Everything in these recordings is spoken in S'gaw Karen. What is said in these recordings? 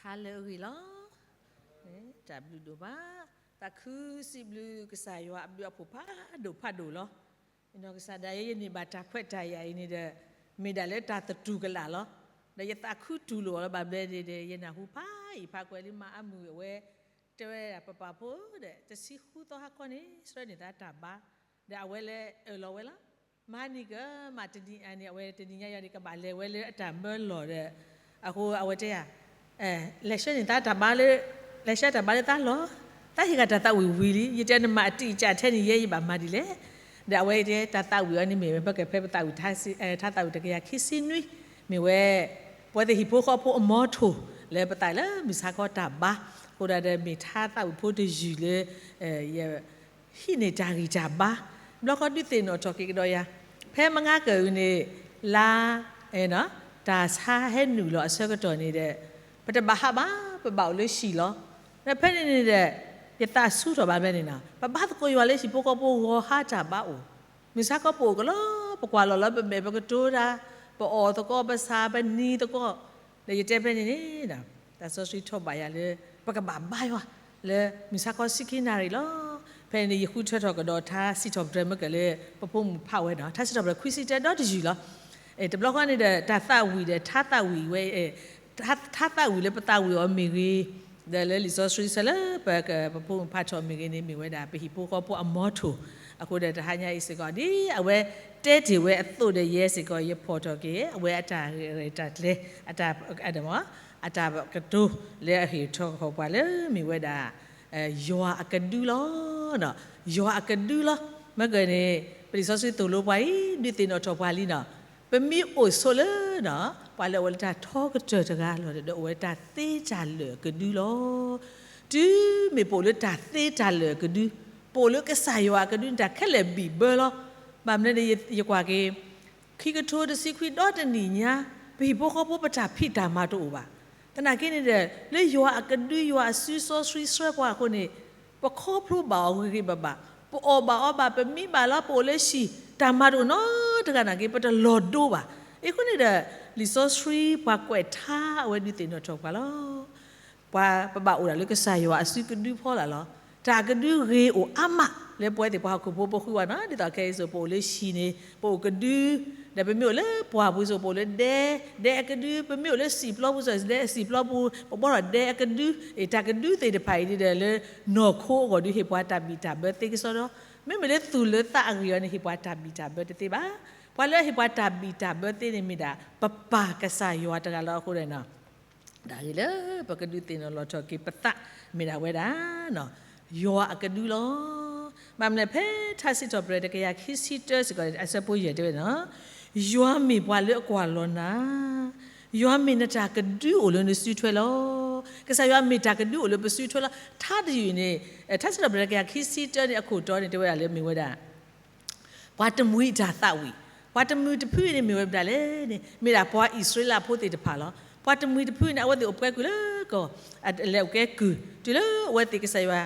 ဟါလၢအဂ့ၤလီၤ. တၢ်ဘျုးဒိၣ်ဘၣ်. သးခုစံးဘျုးကစၢ်ယွၤအဘျုးအဖှိၣ်ဖးဒိၣ်ဖးဒိၣ်လီၤ. ယနီၢ်ကစၢ်ဒၣ်ယဲယန့ၢ်ဘၣ်တၢ်ခွဲးတၢ်ယာ်အံၤန့ၣ်ဒီး မ့ၢ်ဒၣ်လၢတၢ်သတူၢ်ကလာ်လီၤ. ဒီးယသးခုတူၢ်လိာ်အီၤလီၤ. ဘၣ်ဘျဲဒ်ဒီး ယနၢ်ဟူဖးအံၤဖးကွဲးလံ မၤအမုာ်အဝဲ တဲဝဲဒၣ်ပပၢ်ဖိဒီး တဆံဃုသီဟါခီန့ၣ် ဆှၢန့ၢ်သးတၢ်ဘါ, ဒီးအဝဲလဲၤအၢၣ်လီၤဝဲလီၤ. မၤနံၤကမၣ်တနံၤအံၤန့ၣ် အဝဲတနံၤညါယၤန့ၣ် ကဘၣ်လဲၤဝဲလၢအတၢ်မၢလီၢ်ဒီး အဃိအဝဲတဲယၤ လဲၤဆှၢန့ၢ်သးတၢ်ဘါလၢ လဲၤဆှၢတၢ်ဘါလၢသးလီၢ်, သးဟ့ၣ်ဂ့ၤတၢ်သးဝံၣ်ဝံၤလံ, ယတဲနမၤအတံာ်ကၢ်ထဲန့ၣ် ယဲယဘၣ်မၤဒ်လဲၣ်. ဒီးအဝဲတဲတၢ်သးဝံၣ်အီၤန့ၣ်မ့ၢ်ဝဲ ပကဖဲပသးဝံၣ် ထါသးဝံၣ်တကယၤခံဆံနွံ မ့ၢ်ဝဲ ပဝဲသ့ၣ်ဟံၣ်ဖိဃီဖိအမီထိၣ် လၢပသးလၢမုၢ်ဆါခီတၢ်ဘါ, အဃိဒၣ်ဒီးမ့ၢ်ထါသးဝံၣ်ဖိတယုၢ်လၢ ယ ဟံးန့ၢ်တၢ်ဂံၢ်တၢ်ဘါ, ဘျီဃီဒုးသ့ၣ်နီၣ်ထီၣ်က့ၤကဒီးယၤ, ဖဲမုၢ်ဂၤကၢၣ်အံၤန့ၣ် လါ တၢ်ဆါဟဲနုာ်လီၤအဆၢကတီၢ်န့ၣ်ဒီး ပတဘၣ်ဟးဘၣ် ပဘၣ်အိၣ်လၢဟံၣ်လီၤ. ဒီးဖဲန့ၣ်န့ၣ်ဒီး ယသးဆူထီၣ်ဘၣ်ဖဲန့ၣ်နီၤ ပဘါသကိးယွၤလၢဟံၣ်ဖိဃီဖိဂီၤဟါတၢ်ဘါအိၣ်, မုၢ်ဆါခီပအိၣ်ကလီ ပကွၢ်လီၤလၢ ပမဲာ်ပကတိၤတၢ်, ပအီၣ်သကိး ပဆၣ်ပနံၤသကိး, ဒီးယတဲဖဲန့ၣ်န့ၣ် တၢ်စီဆှံထိးဘၣ်ယၤလၢ ပကဘၣ်ဘါယွၤ လၢမုၢ်ဆါခီဆံခံနၣ်ရံၣ်လီၤ. ဖဲန့ၣ်န့ၣ် ယဃုထၢထီၣ်ကဒီးထါစံးထီၣ်ပတြၢၤမ့ၢ်ကၢၢ်လၢ ပဖိမုၣ်ဖးဝဲနီၤ ထါစံးထီၣ်ပတြၢၤခွံဆံတၢဒီတယုၢ်လီၤ. တဘျီဃီန့ၣ်ဒီး တၢ်သးဝံၣ်ဒီးထါသးဝံၣ်ဝဲ ထါသးဝံၣ်လၢပသးဝံၣ်အီၤမ့ၢ်ဂ့ၤ, ဒီးလၢလံာ်စီဆှံဆၢလၢပက ပဖိမုၣ်ဖးထီၣ်မ့ၢ်ဂ့ၤန့ၣ် မ့ၢ်ဝဲဒၣ်ပဟံၣ်ဖိဃီဖိအမီထိၣ်, အဃိဒီးတဟါညါအံၤစ့ၢ်ကီး ဒ်အဝဲတဲတ့ၢ်ဝဲအသိးဒီးယဲစ့ၢ်ကီး ယဖီၣ်ထီၣ်က့ၤ အဝဲအတၢ်ရဲၣ်တၢ်ကျဲၤ အတၢ် အတၢ်ကတိၤလၢအဟ့ၣ်ထီၣ်က့ၤပှၤလၢမ့ၢ်ဝဲဒၣ် ယွၤအကဒုလီၤ. ယွၤအကဒုလီၤ. မ့ၢ်ကန့ၣ် ပလံာ်စီဆှံသိၣ်လိပှၤအံၤ ဒုးသ့ၣ်နီၣ်ထီၣ်ပှၤလံနီၤ ပမ့ၢ်အိၣ်ဆိးလၢနီၤ ပှၤလၢအအိၣ်လၢတၢ်ထီကတၢၢ်တဂၤလီၤဒီး အိၣ်ဝဲတၢ်သ့တၢ်လၢာ်အကဒုလီၤ. တုၤမ့ၢ်ပအိၣ်လၢတၢ်သ့တၢ်လၢာ်အကဒု, ပအိၣ်လၢကစၢ်ယွၤအကဒုန့ၣ် တၢ်ခဲလၢာ်ဘံၣ်ဘၢလီၤ. ဘၣ်မနုၤန့ၣ် ယကွၢ်က့ၤ ခံကထိတဆံခွံဒီတနံၣ်ညါ ပဟံၣ်ဖိဃီဖိပတၢ်ဖံးတၢ်မၤတအိၣ်ဘၣ်. သနာ်က့န့ၣ်ဒီး လၢယွၤအကဒု ယွၤအစုစီဆှံဆှၢပှၤအဃိန့ၣ် ပခီဖျိဘၣ်အီၤဂ့ၤဂ့ၤဘၣ်ဘၣ်, ပအီၣ်ဘၣ်အီဘၣ်, ပမံဘၣ်လီၤ, ပအိၣ်လၢဟံၣ် တၢ်မၤတအိၣ်နီတဂၤနာ်က့ ပတလီၤဒိဘၣ်. အဃိန့ၣ်ဒီး လံာ်စီဆှံပှၤကွဲးထါအဝဲဒုးသ့ၣ်နီၣ်ထီၣ်ပှၤလီၤ. ပှၤပဘၣ်အိၣ်ဒၣ်လၢကစၢ်ယွၤအစုကဒုဖီလာ်လီၤ. တၢ်အကဒုဂ့ၤအိၣ်အါမးလၢပဝဲသ့ၣ်ပှၤဟီၣ်ခိၣ်ဖိပဃုဝဲနီၤ, ဒ်သိးခဲအံၤစိၤ ပအိၣ်လၢဟံၣ်န့ၣ် ပအိၣ်ကဒု, ဒီးပမ့ၢ်အိၣ်လၢပှၢ်ပူၤစိၤ ပအိၣ်လၢဒဲ, ဒဲအကဒု, ပမ့ၢ်အိၣ်လၢစံာ်ပျီပူၤစိၤ ဒဲစံာ်ပျီပူၤ ပဘှီထီၣ်ဒဲအကဒု, အတၢ်ကဒုသ့ၣ်တဖၣ်အံၤဒ်ဒီးလၢ နီၢ်ခိအဂီၢ်ဒုး ဟ့ၣ်ပှၤတၢ်ဘံၣ်တၢ်ဘၢသ့ကစီဒီ, မ့မ့ၢ်လၢသူၣ်လၢသးအဂ့ၢ်အီၤန့ၣ် ဟ့ၣ်ပှၤတၢ်ဘံၣ်တၢ်ဘၢတသ့ဘၣ်. ပှၤလၢအဟ့ၣ်ပှၤတၢ်ဘံၣ်တၢ်ဘၢသ့န့ၣ်မ့ၢ်ဒၣ် ပပၢ်ကစၢ်ယွၤတဂၤလီၤ. အဃိဒီး တၢ်ဂ့ၢ်လၢပကဒုးသ့ၣ်နီၣ်လီၤထီၣ်က့ၤပသး မ့ၢ်ဒၣ်ဝဲဒၣ် ယွၤအကဒုလီၤ. ဘၣ်မနုၤလဲၣ် ဖဲထါစံးထီၣ်ပတြၢၤတကယၤခံဆံတၢစ့ၢ်ကီး အဆၢဖိယဲၢ်တဲဝဲနီၤ, ယွၤမ့ၢ်ပှၤလၢအကွၢ်လီၤနၤ, ယွၤမ့ၢ်နတၢ်ကဒုအိၣ်လၢနစုထွဲလီၤ. ကစၢ်ယွၤမ့ၢ်တၢ်ကဒုအိၣ်လၢပစုထွဲလီၤ. ထါတယုၢ်န့ၣ် ထါစံးထီၣ်ပတြၢၤတကယၤခံဆံတၢန့ၣ် အခိၣ်တီန့ၣ် တဲဝဲဒၣ်လၢမ့ၢ်ဝဲဒၣ် ပှၤတမှံၤအတၢ်သးဝံၣ်, ပှၤတမှံၤတဖုအံၤန့ၣ်မ့ၢ်ဝဲဒၣ်လဲၣ်န့ၣ် မ့ၢ်ဒၣ်ပှၤအံၣ်စရ့လးဖိသ့ၣ်တဖၣ်လီၤ. ပှၤတမှံၤတဖုအံၤန့ၣ် အဝဲသ့ၣ်အိၣ်ပှဲၤကွံာ်လၢကီၢ် လဲၤအိၣ်ကဲကုၢ်, တုၤလၢအဝဲသ့ၣ်ကစၢ်ယွၤ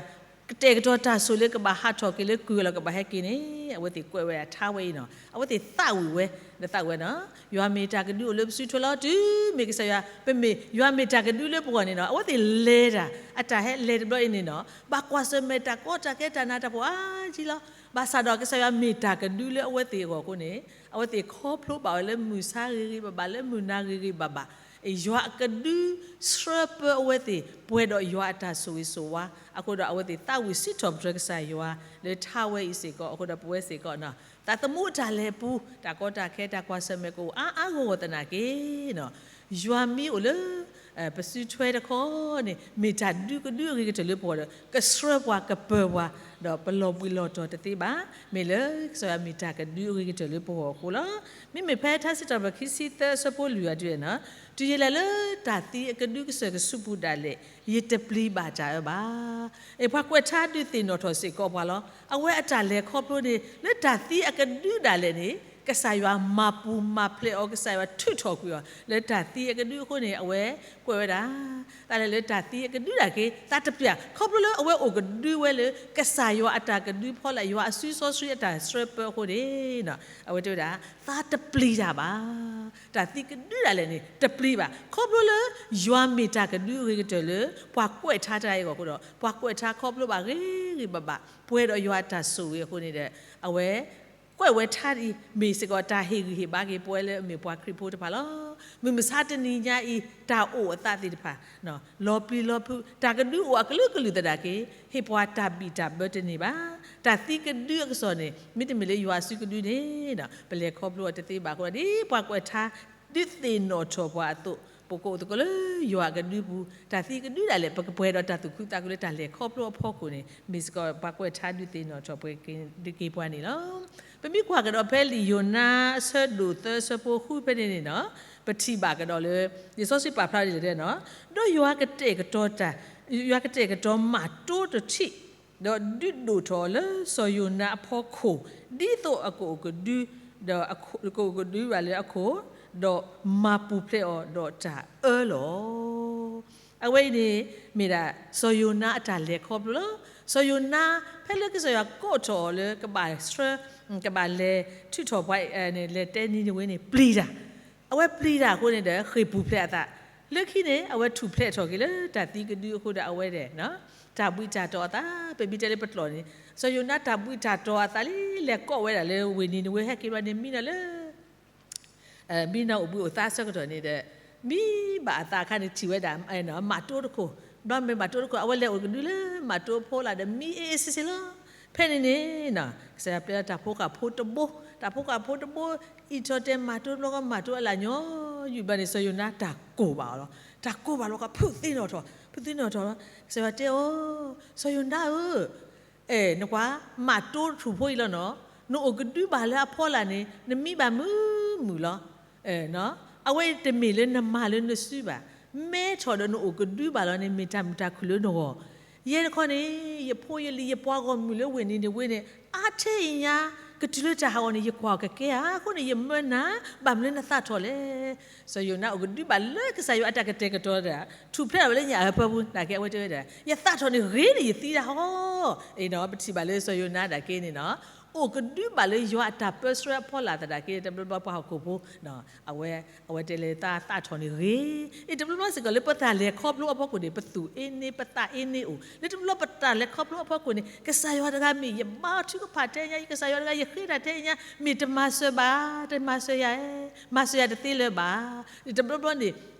ကတဲာ်ကတီၤတၢ်ဆိၣ်လၢကဘၣ်ဟးထီၣ်က့ၤလၢကုၢ်အလီၢ်ကဘၣ်ဟဲက့ၤန့ၣ် အဝဲသ့ၣ်ကွဲးဝဲဒၣ်ထါဝဲအံၤနီၤ, အဝဲသ့ၣ်သးဝံၣ်ဝဲ, ဒီးသးဝံၣ်ဝဲနီၤ, ယွၤမ့ၢ်တၢ်ကဒုအိၣ်လၢပစုထွဲလီၤ. တုၤမ့ၢ်ကစၢ်ယွၤ ပမ့ၢ်ယွၤမ့ၢ်တၢ်ကဒုလၢပဂီၢ်န့ၣ်နီၤ အဝဲသ့ၣ်လဲၤတၢ် အတၢ်ဟဲလဲၤတဘျီအံၤန့ၣ်နီၤ ဘၣ်ကွၢ်ဆၢၣ်မဲာ်တၢ်ကီတၢ်ခဲတၢ်နးတၢ်ဖှီၣ်အါကံလီၤ. ဘၣ်ဆၣ်ဒီးကစၢ်ယွၤမ့ၢ်တၢ်ကဒုလၢအဝဲသ့ၣ်အဂီၢ်အဃိန့ၣ် အဝဲသ့ၣ်ခီဖျိဘၣ်ဝဲလၢမုၢ်ဆါဂ့ၤဂ့ၤဘၣ်ဘၣ် လၢမုၢ်နၤဂ့ၤဂ့ၤဘၣ်ဘၣ်, ယွၤအကဒုဆှၢပၢအဝဲသ့ၣ် ပှဲၤဒီးယွၤအတၢ်ဆိၣ်ဂ့ၤဆိၣ်ဝါ, အဃိဒီးအဝဲသ့ၣ်သးဝံၣ်စံးထီၣ်ပတြၢၤကစၢ်ယွၤ လၢထါဝဲအံၤစ့ၢ်ကီး, အဃိဒီးပဝဲစ့ၢ်ကီး သးသမူအတၢ်လဲၤပူၤ တၢ်ကီတၢ်ခဲတၢ်ကွၢ်ဆၢၣ်မဲာ်ကအိၣ်အါအါဂီၢ်ဂီၢ်သနာ်က့ ယွၤမ့ၢ်အိၣ်လၢ ပစုထွဲတခီန့ၣ် မ့ၢ်တၢ်ဒုကဒုအဂ့ၤကတၢၢ်လၢပဂီၢ်ဒီး ကဆှၢပှၤကပၢၤပှၤ ဒီးပလီၤဘှံးလီၤတီၤတသ့ဘၣ်. မ့ၢ်လၢကစၢ်ယွၤမ့ၢ်တၢ်ကဒုအဂ့ၤကတၢၢ်လၢပဂီၢ်အဃိလီၤ. မ့မ့ၢ်ဖဲထါစံးထီၣ်ပတြၢၤခံဆံသၢအဆၢဖိလွံၢ်အံၤဒ်န့ၣ်နီၤ, တုၤယလဲၤလၢတၢ်သံအကဒုကစၢၢ်ကဆူးပူၤဒၣ်လဲာ် ယတပျံၤဘၣ်တၢ်အၢဘၣ်. အ့ၣ် ပှၤကွဲးထါဒုးသ့ၣ်နီၣ်ထီၣ်စ့ၢ်ကီးပှၤလီၤ. အဝဲအတၢ်လဲၤခီဖျိန့ၣ် လၢတၢ်သံအကဒုဒၣ်လဲာ်န့ၣ် ကစၢ်ယွၤမၤပူၤမၤဖျဲးအီၤ, ကစၢ်ယွၤထုးထီၣ်ကွံာ်အီၤ လၢတၢ်သံအကဒုအဃိန့ၣ် အဝဲကွဲးဝဲဒၣ် တၢ်လဲၤလၢတၢ်သံအကဒုဒၣ်က့ၤ သးတပျၢ်, ခီဖျိလၢအဝဲအိၣ်ကဒုဝဲလၢ ကစၢ်ယွၤအတၢ်ကဒုဖီလာ် ယွၤအစုစီဆှံအတၢ်ဆှၢပၢအဃိန့ၣ် အဝဲတဲဝဲဒၣ် သးတပျံၤတၢ်ဘၣ်. တၢ်သံကဒုဒၣ်လဲာ်န့ၣ် တပျံၤဘၣ်. ခီဖျိလၢ ယွၤမ့ၢ်တၢ်ကဒုအဂ့ၤကတၢၢ်လၢ ပှၤကွဲးထါတဂၤအံၤအဂီၢ်အဃိဒီး ပှၤကွဲးထါခီဖျိဘၣ်ဂ့ၤဂ့ၤဘၣ်ဘၣ် ပှဲၤဒီးယွၤအတၢ်ဆိၣ်ဂ့ၤအဃိန့ၣ်ဒီး အဝဲ ကွဲးဝဲထါအံၤ မ့ၢ်စ့ၢ်ကီးတၢ်ဟ့ၣ်ဂံၢ်ဟ့ၣ်ဘါက့ၤ ပဝဲလၢအမ့ၢ်ပှၤခရံာ်ဖိတဖၣ်လီၤ. မုၢ်မဆါတနံၤညါအံၤ တၢ်အိၣ်အသးသ့ၣ်တဖၣ် လီၤပျံၤလီၤဖုး တၢ်ကဒုအိၣ်အကလုာ်ကလုာ်သနာ်က့ ဟ့ၣ်ပှၤတၢ်ဘံၣ်တၢ်ဘၢတန့ၢ်ဘၣ်. တၢ်သံကဒုအကစီၣ်န့ၣ် မ့တမ့ၢ်လၢယွၤအစုကဒုန့ၣ် ပလဲၤခီဖျိအီၤတသ့ဘၣ်အဃိဒီး ဒ်ပှၤကွဲးထါ ဒုးသ့ၣ်နီၣ်ထီၣ်ပှၤအသိး ပကအိၣ်သကိးလၢယွၤအကဒုပူၤ တၢ်သံကဒုဒၣ်လဲာ် ပကပှဲၤဒီးတၢ်သူၣ်ခုသးခုလၢတၢ်လဲၤခီဖျိအဖီခိၣ်န့ၣ် မ့ၢ်စ့ၢ်ကီးပှၤကွဲးထါဒုးသ့ၣ်နီၣ်ထီၣ်ပှဲၤက့ၤပှၤန့ၣ်လီၤ. ပမ့ၢ်ကွၢ်ကဒီးဖဲလံာ်ယိၤနါအဆၢဒိၣ်သၢအဆၢဖိဃုဖဲန့ၣ်န့ၣ်နီၤ ပထံၣ်ဘၣ်ကဒီးလၢ လံာ်စီဆှံပာ်ဖျါဒ်လဲၣ်တဲနီၤ ဒီးယွၤကတဲာ်ကတီၤတၢ် ယွၤကတဲာ်ကတီၤမၤတိတထံၣ် ဒီးဒုးဒိၣ်ထီၣ်လၢစီၤယိၤနါအဖီခိၣ် ဒ်သိးအကအိၣ်ကဒု ဒီးကအိၣ်ကဒုဘၣ်လၢအခိၣ် ဒီးမၤပူၤဖျဲးအီၤဒီးတၢ်အၢလီၤ. အဝဲအံၤန့ၣ် မ့ၢ်ဒၣ်စီၤယိၤနါအတၢ်လဲၤခီဖျိလီၤ. စီၤယိၤနါ ဖဲလၢကစၢ်ယွၤကိးထီၣ်အီၤလၢကဘၣ်ဆှၢ ကဘၣ်လဲၤထုးထီၣ်ပှၤ လဲၤတဲနံၤနဝ့န့ၣ် ပျံၤတၢ် အဝဲပျံၤတၢ်အဃိန့ၣ်ဒီး ဃ့ၢ်ပူၤဖျဲးအသး, လၢခံန့ၣ် အဝဲထူၣ်ဖျဲးထီၣ်က့ၤလၢတၢ်သံကဒုအဃိဒီးအဝဲဒီး တၢ်ဘှံးတၢ်တီၤအသး, ပမ့ၢ်တဲလၢပကျိာ်န့ၣ် စီၤယိၤနါတၢ်ဘှံးတၢ်တီၤအသးလံ လဲၤကိးဝဲဒၣ်လၢဝ့ၢ်နံၤနဝ့ဟဲက့ၤဘျီန့ၣ် မံနီၤလၢ မံနီၤအိၣ်ဘှံးအိၣ်သါအဆၢကတီၢ်န့ၣ်ဒီး မံဘၣ်အသးအခါန့ၣ်ထံၣ်ဝဲဒၣ် မးတိတခိၣ်, ဘျီမ့ၢ်မးတိတခိၣ် အဝဲလဲၤအိၣ်ကဒုလၢမးတိဖိလၢဒီးမံအ့ၣ်အ့ၣ်စ့စ့လီၤ. ဖဲန့ၣ်န့ၣ် ကစၢ်ယွၤပျဲလီၤတၢ်ဖိဃာ်ဖိတဘိ, တၢ်ဖိဃာ်ဖိတဘိ အံးထီၣ်တဲမးတိတဘျီဃီ မးတိအလၢ်ညီ ယူၢ်ဘျီန့ၣ် စီၤယိၤနါတၢ်ကိၢ်ဘၣ်အီၤလီၤ. တၢ်ကိၢ်ဘၣ်လီၤကီး ဖုးသ့ၣ်နီၣ်ထီၣ်, ဖုးသ့ၣ်နီၣ်ထီၣ်လီၤ. ကစၢ်ယွၤတဲအီၤ, စီၤယိၤနါဧၢ, အဲ နကွၢ် မးတိထူၣ်ဖိအံၤလီၤနီၤ, နအိၣ်ကဒုဘၣ်လၢအဖီလာ်န့ၣ် နမံဘၣ်မုာ်မုာ်လီၤ. အဝဲတမ့ၢ်လၢနမၤလၢနစုဘၣ်, မဲထီၣ်ဒီးနအိၣ်ကဒုဘၣ်လီၤန့ၣ် မ့ၢ်တၢ်မုာ်တၢ်ခုၣ်လၢနဂီၢ်. ယဲတခီန့ၣ် ယဖိယလံၤယပှၤဂီၢ်မုၢ်လၢဝ့ၢ်နံၤနဝ့န့ၣ် အါထဲအံၤညါ ကတုၤလၢတၢ်ဟးဂီၤန့ၣ် ယကွၢ်အီၤကကဲဧါ, အဃိန့ၣ် ယမၢနၤ, ဘၣ်မနုၤလၢနသးထီၣ်လဲၣ်. စီၤယိၤနါအိၣ်ကဒုဘၣ်လၢကစၢ်ယွၤအတၢ်ကတဲာ်ကတီၤဒီး ထူၣ်ဖျဲးထီၣ်ဝဲလၢညၣ်အၢၣ်ဖၢပူၤ နာ်က့အဝဲတဲဝဲဒၣ် ယသးထီၣ်န့ၣ်ဂ့ၤန့ၣ် ယသံတၢ်ဟီ, အ့ၣ်နီၤ ပထံၣ်ဘၣ်လၢစီၤယိၤနါဒၣ်က့န့ၣ်နီၤ အိၣ်ကဒုဘၣ်လၢယွၤအတၢ်ပၢဆှၢအဖီလာ်သနာ်က့ တဘျီဘျီပှၤဟီၣ်ခိၣ်ဖိ အဝဲ အဝဲတဲလၢသးသးထီၣ်န့ၣ်ဂ့ၤ, အ့ၣ် တဘျီဘျီစ့ၢ်ကီးလၢပတၢ်လဲၤခီဖျိအဖီခိၣ်န့ၣ် ပသူၣ်အ့န့ ပသးအ့န့အိၣ် လၢတဘျီဘျီပတၢ်လဲၤခီဖျိအဖီခိၣ်န့ၣ် ကစၢ်ယွၤတဂၤမ့ၢ်ယဘါထုကဖၣ်ထဲညါ ယကစၢ်ယွၤတဂၤယဃ့တၢ်ထဲညါ မ့ၢ်တမၤစၢၤဘၣ်, တမၤစၢၤယၤ, မၤစၢၤယၤတသ့လၢၤဘၣ်, တဘျီဘျီန့ၣ်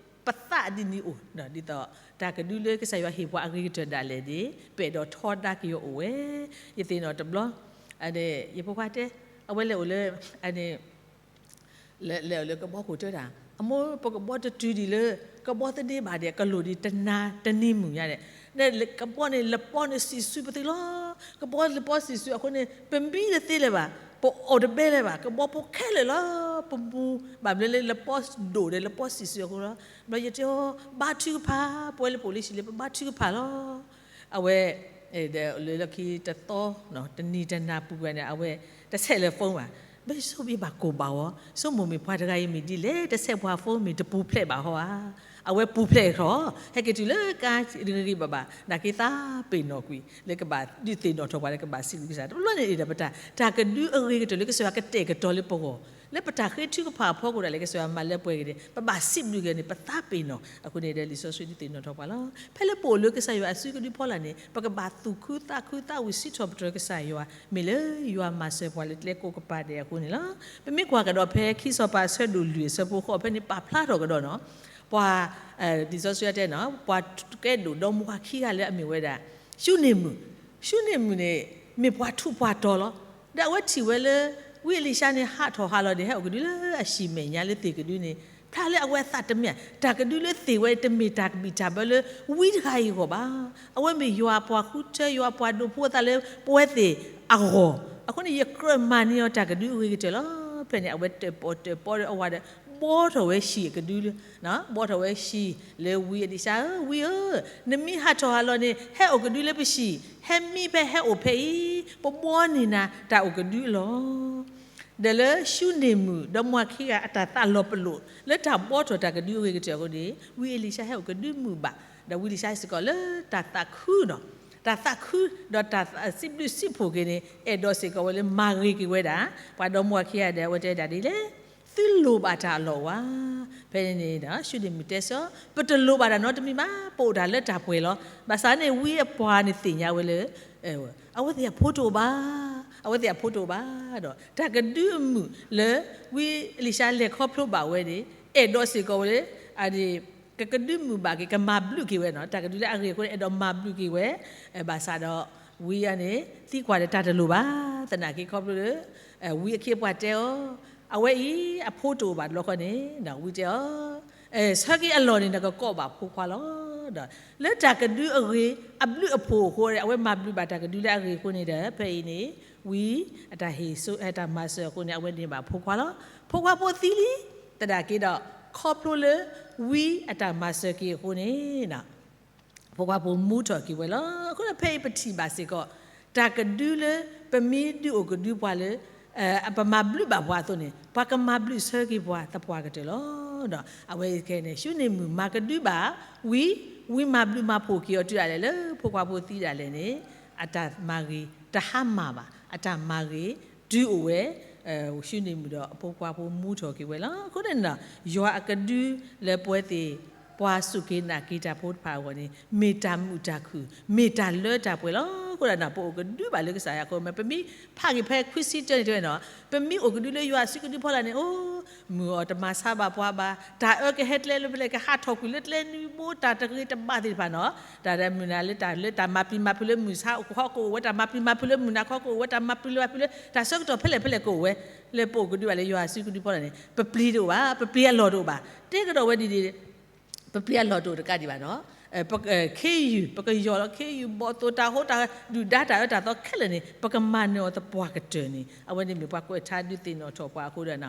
ပသးဒ်န့ၣ်အိၣ် ဒ်သိး တၢ်ကဒုလၢကစၢ်ယွၤဟ့ၣ်ပှၤအဂ့ၤကတၢၢ်ဒၣ်လဲာ်န့ၣ် ပအဲၣ်ဒိးထီဒါက့ၤအီၤအိၣ်ဝဲ, ယသ့ၣ်နီၣ်တဘျီ, ယဖိခွါတဲ, အဝဲလဲၤအိၣ်လၢ လဲၤအိၣ်လၢကဘီခိၣ်တဲဒၣ်, အမိၢ် ပကဘီတတုၤဒံးလၢ ကဘီသန့ဘၣ်ဒီး ကလိၣ်ဒံးတနၤတနံၤမုၢ်ညါဒီး, ကဘီန့ၣ် လပီန့ၣ်စံၣ်စုပသ့လီၤ, ကဘီလပီစံၣ်စုအဃိန့ၣ် ပမံတသ့လၢၤဘၣ်, ပအီၣ်တဘဲလၢၤဘၣ်, ကဘီဖိခဲလၢာ်လီၤ, ပမူ ဘၣ်မနုၤလၢလပီဒိၣ်ဒီးလပီစံၣ်စုအဃိလီၤ. ဘျီယတဲအီၤ ဘါထုကဖၣ်, ပဝဲလၢပအိၣ်လၢဟံၣ်လၢပဘါထုကဖၣ်လီၤ. အဝဲ ဒီးလၢလီၢ်ခံတသီ တနံၤတနၤပူၤပှၤန့ၣ် အဝဲတဆဲးလၢ phone ဘၣ်. မ့ၢ်ဆိမိၣ်ဘၣ်ကိၢ်ဘၣ်အီၤ, ဆိကမိၣ်မ့ၢ်ပှၤတဂၤအံၤမ့ၢ်ဒ်လဲၣ် တဆဲးပှၤ phone မ့ၢ်တပူၤဖျဲးဘၣ်ဟီဧါ. အဝဲပူၤဖျဲးထီၣ်, ဟဲက့ၤတုၤလၢကါဂ့ၤဂ့ၤဘၣ်ဘၣ် နာ်က့သးပ့ၤနီၣ်ကွံာ် လၢကဘၣ်ဒုးသ့ၣ်နီၣ်ထီၣ်ပှၤလၢကဘၣ်စံးဘျုးကစၢ်. တဘျီန့ၣ်ဒီးပတၢ် တၢ်ကဒုအဂ့ၤကတၢၢ်လၢကစၢ်ယွၤကတဲာ်ကတီၤလၢပဂီၢ် လၢပတၢ်ဃ့ထုကဖၣ်အဖီခိၣ်ဒၣ်လဲာ် ကစၢ်ယွၤမၤလၢပှဲၤက့ၤန့ၣ် ပဘၣ်စံးဘျုးက့ၤန့ၣ် ပသးပ့ၤနီၣ်. အဃိန့ၣ်ဒီးလံာ်စီဆှံဒုးသ့ၣ်နီၣ်ထီၣ်ပှၤလီၤ. ဖဲလၢပအိၣ်လၢကစၢ်ယွၤအစုကဒုဖီလာ်န့ၣ် ပကဘၣ်သူၣ်ခုသးခုသးဝံၣ်စံးထီၣ်ပတြၢၤကစၢ်ယွၤ မ့ၢ်လၢယွၤမၤစၢၤပှၤလၢကျဲကိးကပၤဒဲးအဃိန့ၣ်လီၤ. ပမ့ၢ်ကွၢ်ကဒီးဖဲခံစီၤပၤအဆၢဒိၣ်လွံၢ်အဆၢဖိဃိးဖဲန့ၣ် ပာ်ဖျါထီၣ်ကဒီးနီၤ ပှၤ လံာ်စီဆှံတဲနီၤ ပှၤကဲဒိၣ်ဒီမါဝၤခံဂၤလၢအမ့ၢ်ဝဲဒၣ် ၡူန့ၢ်မုၣ်, ၡူန့ၢ်မုၣ်န့ၣ် မ့ၢ်ပှၤထူးပှၤတီၤလီၤ. ဒီးအဝဲထံၣ်ဝဲလၢ ဝံအ့လံၡါန့ၣ်ဟးထီၣ်ဟးလီၤဒီး ဟဲအိၣ်ကဒုလၢအဟံၣ်မဲာ်ညါလၢသ့ၣ်ကဒုန့ၣ် ဖျါလၢအဝဲအသးတမ့ၢ် တၢ်ကဒုလၢသ့ၣ်ဝဲတမ့ၢ်တၢ်ကဘံၣ်တၢ်ဘၢလၢဝံတဂၤအံၤအဂီၢ်ဘၣ်. အဝဲမ့ၢ်ယွၤပှၤဃုထၢ ယွၤပှၤဒိးဖိအသးလၢပဝဲသ့ၣ်အဂီၢ်, အဃိန့ၣ် ယကြၢးမၤန့ၢ်အီၤတၢ်ကဒုအဂ့ၤကတၢၢ်လီၤ. ဖဲန့ၣ် အဝဲတၢၣ်ပီၣ်တၢၣ်ပီဒီးအဝၤဒီး ဘှီထီၣ်ဝဲဟံၣ်အကဒုလၢ ဘှီထီၣ်ဝဲဟံၣ်လၢဝံအ့လံၡါဧၢ, ဝံဧၢ, နမ့ၢ်ဟးထီၣ်ဟးလီၤန့ၣ် ဟဲအိၣ်ကဒုလၢပဟံၣ်, ဟဲမံဖဲဟဲအိၣ်ဖဲအံၤ, ပဘှီန့ၢ်နၤတၢ်အိၣ်ကဒုလီၤ. ဒီးလၢၡူနံၣ်မုၣ် ဒီမါဝၤခံဂၤအတၢ်သးလီၤပလိာ် လၢတၢ်ဘှီထီၣ်တၢ်ကဒုအဂ့ၤကတၢၢ်အဃိန့ၣ် ဝံအ့လံၡါဟဲအိၣ်ကဒုမုာ်ဘၣ်, ဒီးဝံအ့လံၡါစ့ၢ်ကီးလၢတၢ်သးခုနီၤ, တၢ်သးခု ဒီးတၢ်စံးဘျုးစံးဖှိၣ်က့ၤန့ၣ် အဲၣ်ဒိးစ့ၢ်ကီးဝဲလၢမၤဂ့ၤက့ၤဝဲဒၣ် ပှၤဒီမါဝၤခံဂၤဒီး အဝဲတဲဒၣ်ဒ်လဲၣ်, သုလိၣ်ဘၣ်တၢ်အလီၢ်အိၣ်ဧါ. ဖဲန့ၣ်န့ၣ် ၡူနံၣ်မုၣ်တဲဆၢ ပတလိၣ်ဘၣ်တၢ်နီတမံၤဘၣ်, ပအိၣ်တၢ်လၢတၢ်ပှဲၤလီၤ. ဘၣ်ဆၣ်န့ၣ် ဝံအပှၤန့ၣ်သ့ၣ်ညါဝဲလၢ အဝဲသ့ၣ်အဖိတအိၣ်ဘၣ်, အဝဲသ့ၣ်အဖိတအိၣ်ဘၣ်ဒီး တၢ်ကဒုအမုာ်လၢ ဝံအ့လံၡါလဲၤခီဖျိဘၣ်ဝဲန့ၣ် အဲၣ်ဒိးစ့ၢ်ကီးဝဲလၢ အဒ့ၣ် ကကဒုမုာ်ဘၣ်က့ၤ ကမၤဘျုးက့ၤဝဲနီၤ, တၢ်ကဒုလၢအဂ့ၤအဃိန့ၣ် အဲၣ်ဒိးမၤဘျုးက့ၤဝဲ, ဘၣ်ဆၣ်ဒီး ဝံအန့ၣ် သံကွၢ်ဒီးတၢ်တလိၣ်ဘၣ်, သနာ်က့ခီဖျိလၢ ဝံအခ့အပှၤတဲအီၤ, အဝဲအံၤ အဖိတအိၣ်ဘၣ်တဘျီဃီန့ၣ် ဝံတဲအီၤ ဆၢက့ၤအလီၢ်န့ၣ် နကကိးဘၣ်ဖိခွါလီၤ. ဒီးလၢတၢ်ကဒုအဂ့ၤ အဘျုးအဖှိၣ်အဃိ အဝဲမၤဘျုးဘၣ်တၢ်ကဒုလၢအဂ့ၤအဃိန့ၣ်ဒီး ဖဲအံၤန့ၣ် ဝံ အတၢ်ဟ့ၣ်စိ အတၢ်မၤစၢၤအဃိန့ၣ် အဝဲန့ၢ်ဘၣ်ဖိခွါလီၤ. ဖိခွါဖိသံလံ, သနာ်က့ဒီး ခီဖျိလၢ ဝံအတၢ်မၤစၢၤက့ၤအဃိန့ၣ် ဖိခွါဖိမူထီၣ်က့ၤဝဲလီၤ. အဃိဒီးဖဲအံၤပထံၣ်ဘၣ်စ့ၢ်ကီး တၢ်ကဒုလၢ ပမ့ၢ်ဒုးအိၣ်ကဒုပှၤလၢ ပမၤဘျုးဘၣ်ပှၤအသိးန့ၣ် ပှၤကမၤဘျုးဆၢက့ၤပှၤသပှၢ်ကတၢၢ်လီၤ. ဒီးအဝဲအံၤခဲအံၤန့ၣ် ၡူနံၣ်မုၣ်မၤကဒုဘၣ် ဝံ, ဝံမၤဘျုးမၤဖှိၣ်က့ၤအီၤတုၤဒၣ်လဲာ်လၢ ဖိခွါဖိသံဒၣ်လဲာ်န့ၣ် အတၢ်မၤဂ့ၤတဟါမၢ်ဘၣ်, အတၢ်မၤဂ့ၤတုၤအိၣ်ဝဲ ၡူနံၣ်မုၣ်ဒီးအဖိခွါဖိမူထီၣ်က့ၤဝဲလီၤ. အဃိန့ၣ် ယွၤအကဒုလၢပဝဲသ့ၣ် ပှၤစူၢ်က့ၤနာ်က့ၤတၢ်ဖိတဖၣ်အဂီၢ်န့ၣ် မ့ၢ်တၢ်မုာ်တၢ်ခုၣ် မ့ၢ်တၢ်လၢတၢ်ပှဲၤလီၤ. အဃိဒီး ပအိၣ်ကဒုဘၣ်လၢကစၢ်ယွၤအဃိ မ့ၢ်ပမ့ၢ်ဖးက့ၤဖဲခွံဆံတၢန့ၣ်တဲဝဲနီၤ ပမ့ၢ်အိၣ်ကဒုလၢယွၤအစုကဒုဖီလာ်န့ၣ် အိ မုာ်အီၤတမၤဆါဘၣ်ပှၤဘၣ်, တၢ်အၢကဟဲကျဲလၢဖဲလဲၣ် ကဟးထီၣ်ကွံာ်လၢကျဲနွံဘိ တၢ်တဂ့ၤတဘၣ်သ့ၣ်တဖၣ်နီၤ, တၢ်မုၢ်နၤလၢတၢ်လၢတၢ်မၤပျံၤမၤဖုးလၢမုၢ်ဆါခီကအိၣ်ဝဲ, တၢ်မၤပျံၤမၤဖုးလၢမုၢ်နၤခီကအိၣ်ဝဲ, တၢ်မၤပျံၤမၤဖုးလၢ တၢ်ဆၢကတီၢ်ဖဲလဲၣ်ဖဲလဲၣ်ကအိၣ်ဝဲ, လၢပအိၣ်ကဒုဘၣ်လၢယွၤအစုကဒုဖီလာ်န့ၣ် ပပျံၤတအိၣ်ဘၣ်, ပပျံၤအလီၢ်တအိၣ်ဘၣ်, တဲကဒီးဝဲဒ်န့ၣ် ပပျံၤအလီၢ်တအိၣ်တကးဒံးဘၣ်နီၤ ခ့ယုၢ် ပကယီၢ်လီၤခ့ယုၢ် ဘီၣ်သိၣ်တၢ်ဟိတၢ်ဒုၣ်ဒါတၢ်အၢတၢ်သီခဲလၢာ်န့ၣ် ပကမၤနၢၤအီၤသပှၢ်ကတၢၢ်န့ၣ် အဝဲန့ၣ်မ့ၢ်ပှၤကွဲးထါဒုးသ့ၣ်နီၣ်ထီၣ်ပှၤအဃိဒီး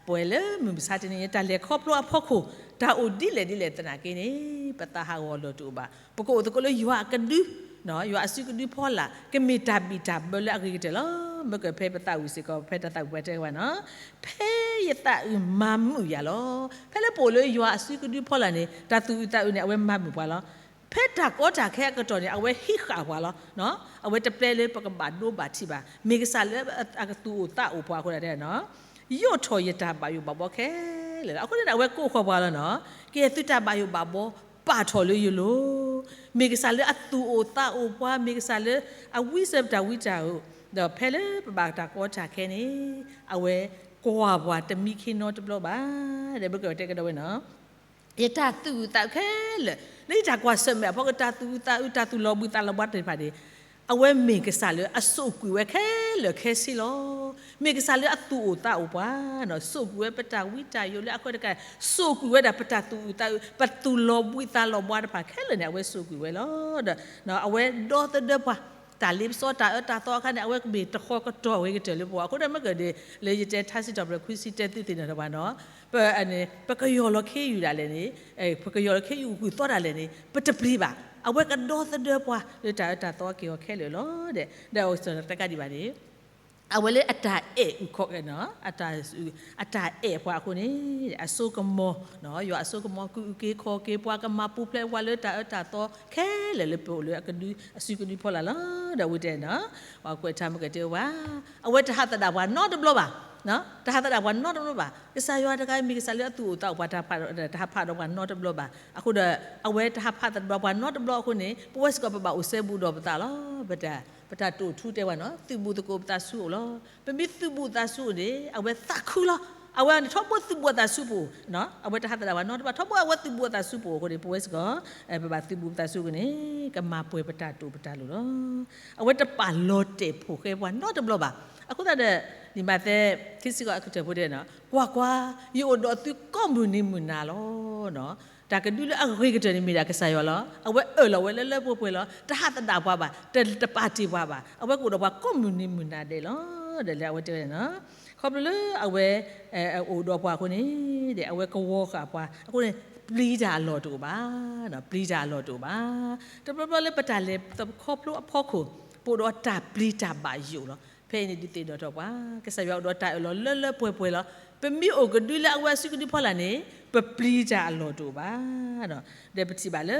ပှဲၤလၢမုၢ်မဆါတနံၤညါ တၢ်လဲၤခီဖျိအဖီခိၣ် တၢ်အိၣ်ဒ်လဲၣ်ဒ်လဲၣ်သနာ်က့န့ၣ် ပသးဟးဂီၤလီၢ်တအိၣ်ဘၣ်. ပကအိၣ်သကိးလၢယွၤအကဒု ယွၤအစုကဒုဖီလာ် ကမ့ၢ်တၢ်ဘံၣ်တၢ်ဘၢလၢအဂ့ၤကတၢၢ်လီၤ. မ့ၢ်ကဖဲပသးဝံၣ်စ့ၢ်ကီး ဖဲတၢ်သးဝံၣ်ပှၤတဲဝဲနီၤ ဖဲယသးအုးမၤမုာ်ယၤလီၤ. ဖဲလၢပအိၣ်လၢယွၤအစုကဒုဖီလာ်န့ၣ် တၢ်သူၣ်အုးသးအုးန့ၣ် အဝဲမၤမုာ်ပှၤလီၤ. ဖဲတၢ်ကီတၢ်ခဲအကတီၢ်န့ၣ် အဝဲဟံးဃာ်ပှၤလီၤ. အဝဲတပျဲလၢပကဘၣ်ဒိဘၣ်ထံးဘၣ်. မ့ၢ်ကစၢ်လၢအသူၣ်အိၣ်သးအိၣ်ပှၤအဃိဒၣ်တဲနီၤ ယိးထီၣ်ယတၢ်ဘၣ်ယိၣ်ဘၣ်ဘှီခဲလၢာ်လီၤ. အဃိန့ၣ် အဝဲကိးဃီၤပှၤလီၤနီၤ ကဲသုတၢ်ဘၣ်ယိၣ်ဘၣ်ဘှီ ပာ်ထီၣ်လၢယလိၤ မ့ၢ်ကစၢ်လၢအသူၣ်အိၣ်သးအိၣ်ပှၤ မ့ၢ်ကစၢ်လၢအဝံစၢၤပတၢ်ဝံတၢ်အိၣ် ဒီးဖဲလၢပဘၣ်တၢ်ကီတၢ်ခဲန့ၣ် အဝဲကွၢ်ပှၤတမံခ့နီတဘျီဘၣ်. ဒီးဘၣ်ကတဲကဒီးဝဲနီၤ ယတၢ်သူၣ်အုးသးအုးခဲလၢာ် လၢယတၢ်ကွၢ်ဆၢၣ်မဲာ်အဖီခိၣ် တၢ်သူၣ်အုးသးအုး တၢ်သူၣ်လီၤဘှံးသးလီၤဘှါသ့ၣ်တဖၣ်န့ၣ် အဝဲမ့ၢ်ကစၢ်လၢအစိာ်ကွံာ်ဝဲခဲလၢာ်ခဲဆ့လီၤ. မ့ၢ်ကစၢ်လၢအသူၣ်အိၣ်သးအိၣ်ပှၤ စိာ်ကွံာ်ဝဲပတၢ်ဝံတၢ်ယိးလၢအဃၢတကး စိာ်ကွံာ်ဝဲဒၣ်ပတၢ်သူၣ်အုးသးအုး ပသူၣ်လီၤဘှံးသးလီၤဘှါတဖၣ်ခဲလၢာ်န့ၣ် အဝဲစိာ်ကွံာ်ဝဲလီၤ. ဒီးအဝဲဒီသဒၢပှၤ တၢ်လ့ပစီတၢ်အၢတၢ်သီအခါန့ၣ် အဝဲကမ့ၢ်တဃီကတီၢ်ဝဲကတၢၢ်လၢပဂီၢ် အဃိဒီးမ့ၢ်ကဒ် လၢယတဲထါစံးထီၣ်ပတြၢၤခွံဆံတၢသုသ့ၣ်နီၣ်ထီၣ်ပှၤနီၤ ပ ပကယီၢ်လီၤခ့ယုၢ်ဒၣ်လဲာ်န့ၣ် ပကယီၢ်လီၤခ့ယုၢ်ဂုၢ်သီဒၣ်လဲာ်န့ၣ် ပတပျံၤဘၣ်. အဝဲကဒီသဒၢပှၤလၢတၢ်အၢတၢ်သီက့ၤအီၤခဲလၢာ်လီၤ. ဒီး ဒီးတကးဒံးဘၣ်န့ၣ် အဝဲလၢအတၢ်အဲၣ်အုၣ်ခီၣ် အတၢ်အဲၣ်ပှၤအဃိန့ၣ် အစိကမီၤ ယွၤအစိကမီၤ ကအုၣ်က့ၤခီၣ်က့ၤပှၤ ကမၤပူၤဖျဲးပှၤလၢတၢ်အၢတၢ်သီခဲလၢာ်လၢပအိၣ်လၢအကဒု အစုကဒုဖီလာ်လီၤ. ဒီးဝံတဲနီၤ ပှၤကွဲးထါမ့ၢ်ကတဲဝဲ အဝဲတဟးသဒၣ်ပှၤနီတဘျီဘၣ်. တဟးသဒၣ်ပှၤနီတဘျီဘၣ်. ကစၢ်ယွၤတဂၤမ့ၢ်ကစၢ်လၢအသူၣ်အိၣ်သးအိၣ်ပှၤ တဟးဖးဒီးပှၤနီတဘျီဘၣ်. အဃိဒီး အဝဲတဟးဖးသဒၣ်ပှၤနီတဘျီအဃိန့ၣ် ပဝဲစ့ၢ်ကီးပဘၣ်အိၣ်စဲဘူးဒီးပသးလီၤ. ပတၢ် ပတၢ်တိာ်ထူတဲဝဲနီၤ သုးဘူးသကိးပသးဆူအိၣ်လီၤ. ပမ့ၢ်သုးဘူးသးဆူအိၣ်န့ၣ် အဝဲသးခုလီၤ. အဝဲန့ၣ်ထီဘိသုးဘူးအသးဆူပအိၣ် အဝဲတဟးသဒၣ်ပှၤနီတဘျီ ထီဘိအဝဲသုးဘူးအသးဆူပအိၣ်အဃိန့ၣ် ပဝဲစ့ၢ်ကီး ပဘၣ်သုးဘူးပသးဆူအဃိန့ၣ် ကမၤပှဲၤပတၢ်တိာ်ပတၢ်လိၤလီၤ. အဝဲတပာ်လီၤတဲာ်ဖိၣ်ဃဲပှၤနီတဘျီဘၣ်. အဃိသတးဒီး လံာ်မးသဲ ခံဆံဃိးအကတၢၢ်ဖိတဲနီၤ ကွၢ်ကွၢ်, ယအိၣ်ဒီးသုကိးမုၢ်နံၤမုၢ်နၤလီၤ. တၢ်ကဒုလၢအဂ့ၤကတၢၢ်န့ၣ်မ့ၢ်ဒၣ်ကစၢ်ယွၤလီၤ. အဝဲအၢၣ်လီၤဝဲလၢလၢပှဲၤပှဲၤလီၤ. တဟးသဒၣ်ပှၤဘၣ်, တပာ်တ့ၢ်ပှၤဘၣ်. အဝဲကအိၣ်ဒီးပှၤကိးမုၢ်နံၤမုၢ်နၤဒဲးလီၤ. ဒီးလၢအဝဲတဲဝဲန့ၣ်နီၤ ခီဖျိလၢအဝဲ အိၣ်ဒီးပှၤအဃိန့ၣ် အဝဲကဝီၤဃာ်ပှၤအဃိန့ၣ် ပျံၤတၢ်အလီၢ်တအိၣ်ဘၣ်. ပျံၤတၢ်အလီၢ်တအိၣ်ဘၣ်. တဘျီဘျီလၢပတၢ်လဲၤခီဖျိအဖီခိၣ် ပအိၣ်ဒီးတၢ်ပျံၤတၢ်ဘၣ်ယိၣ်လီၤ. ဖဲ ဖဲအံၤန့ၣ်ဒုးသ့ၣ်နီၣ်ထီၣ်ပှၤ, ကစၢ်ယွၤအိၣ်ဒီးတၢ်အၢၣ်လီၤလၢလၢပှဲၤပှဲၤလီၤ. ပမ့ၢ်အိၣ်ကဒုလၢအဝဲအစုကဒုဖီလာ်န့ၣ် ပပျံၤတၢ်အလီၢ်တအိၣ်ဘၣ်. ဒီးပထံၣ်ဘၣ်လၢ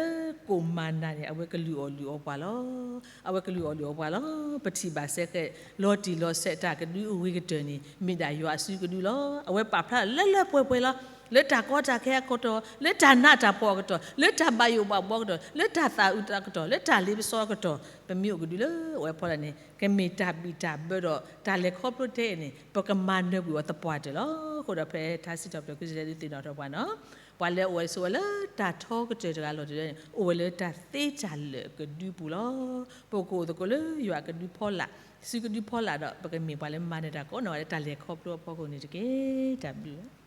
ကိၣ်မၤနၤန့ၣ် အဝဲကလုၢ်အီၣ်လုၢ်အီပှၤလီၤ. အဝဲကလုၢ်အီၣ်လုၢ်အီပှၤလီၤ. ပထံၣ်ဘၣ်စဲဃဲး လီၤတံၢ်လီၤဆဲးတၢ်ကဒုအဂ့ၤကတၢၢ်န့ၣ် မ့ၢ်ဒၣ်ယွၤအစုကဒုလီၤ. အဝဲပာ်ဖျါလၢလၢပှဲၤပှဲၤလီၤ. လၢတၢ်ကီတၢ်ခဲအကတီၢ်, လၢတၢ်နးတၢ်ဖှီၣ်အကတီၢ်, လၢတၢ်ဘၣ်ယိၣ်ဘၣ်ဘှီအကတီၢ်, လၢတၢ်သးအုးသးအကတီၢ်, လၢတၢ်လ့ပစီအကတီၢ်, ပမ့ၢ်အိၣ်ကဒုလၢအဝဲဖီလာ်န့ၣ် ကမ့ၢ်တၢ်ဘံၣ်တၢ်ဘၢဒီး တၢ်လဲၤခီဖျိထဲအံၤန့ၣ် ပကမၤနၢၤကွံာ်အီၤသပှၢ်တၢၢ်လီၤ. အဃိဒီးဖဲထါစံးထီၣ်ပတြၢၤ ခံဆံတၢ ဒုးသ့ၣ်နီၣ်ထီၣ်ပှၤနီၤ, ပှၤလၢအအိၣ်ဝဲဆိးဝဲလၢတၢ်ထီကတၢၢ်တဂၤလီၢ်တဂၤန့ၣ် အိၣ်ဝဲလၢတၢ်သ့တၢ်လၢာ်အကဒုပူၤလီၤ. ပကအိၣ်သကိးလၢယွၤအကဒုဖီလာ်, စုကဒုဖီလာ်ဒီး ပကမ့ၢ်ပှၤလၢမၤနၢၤတၢ်ကိးနီၢ်ဂၤလၢတၢ်လဲၤခီဖျိအဖီခိၣ်န့ၣ်တက့ၢ်. တၢ်ဘျုးလီၤ.